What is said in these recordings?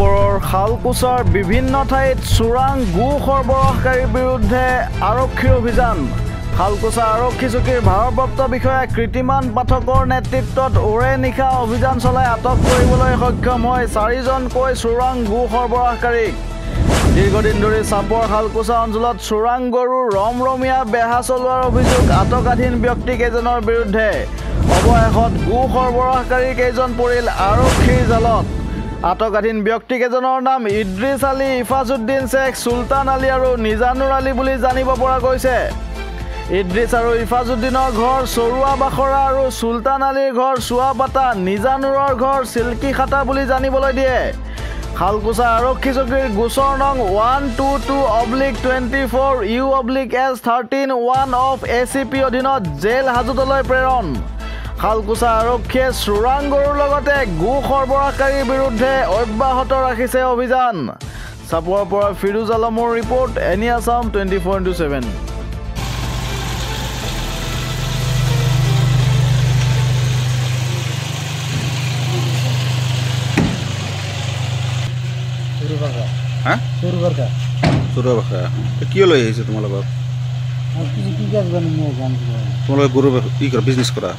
চাপৰৰ শালকোছাৰ বিভিন্ন ঠাইত চোৰাং গো সৰবৰাহকাৰীৰ বিৰুদ্ধে আৰক্ষীৰ অভিযান। শালকোছা আৰক্ষী চকীৰ ভাৰপ্ৰাপ্ত বিষয়া কৃতিমান পাঠকৰ নেতৃত্বত ওৰে নিশা অভিযান চলাই আটক কৰিবলৈ সক্ষম হয় চাৰিজনকৈ চোৰাং গো সৰবৰাহকাৰীক। দীৰ্ঘদিন ধৰি চাপৰ শালকোছা অঞ্চলত চোৰাং গৰুৰ ৰমৰমীয়া বেহা চলোৱাৰ অভিযোগ আটকাধীন ব্যক্তিকেইজনৰ বিৰুদ্ধে। অৱশেষত গো সৰবৰাহকাৰী কেইজন পৰিল আৰক্ষীৰ জালত। আটকাধীন ব্যক্তিকেইজনৰ নাম ইদ্ৰিছ আলী, ইফাজুদ্দিন শ্বেখ, চুলতান আলী আৰু নিজানুৰ আলী বুলি জানিব পৰা গৈছে। ইদ্ৰিছ আৰু ইফাজুদ্দিনৰ ঘৰ চৰুৱা বাখৰা আৰু চুলতান আলীৰ ঘৰ চুৱাপাতা, নিজানুৰৰ ঘৰ চিল্কীখাতা বুলি জানিবলৈ দিয়ে। শালকোছা আৰক্ষী চকীৰ গোচৰ নং 122/24 U/S 13(1) of ACP অধীনত জেল হাজোতলৈ প্ৰেৰণ। শালকোছা আৰক্ষীয়ে চোৰাং গৰুৰ লগতে গো সৰবৰাহকাৰীৰ বিৰুদ্ধে অব্যাহত ৰাখিছে অভিযান। চাপৰৰ পৰা ফিৰোজ আলমৰ ৰিপৰ্ট, এনি আছাম 24x7। হা, কিয় লৈ আহিছে তোমালোকক? তোমালোকে গৰু কি কৰা, বিজনেছ কৰা?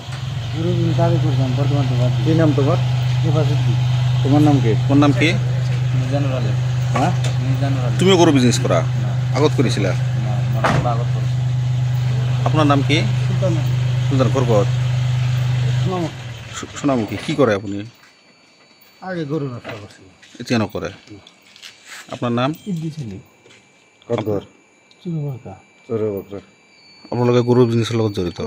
কি নাম তোমাৰ? তোমাৰ নাম কি? তোমাৰ নাম কি? হা, তুমিও গৰু বিজনেছ কৰা? আগত কৰিছিলা? আপোনাৰ নাম কি? সুলতান। ঘৰ ক'ত? সোণামুখী। কি কৰে আপুনি? আগে গৰু ব্যবসা কৰিছিল, এতিয়া নকৰে। আপোনাৰ নাম? ক'ত ঘৰ? আপোনালোকে গৰু বিজনেছৰ লগত জড়িত?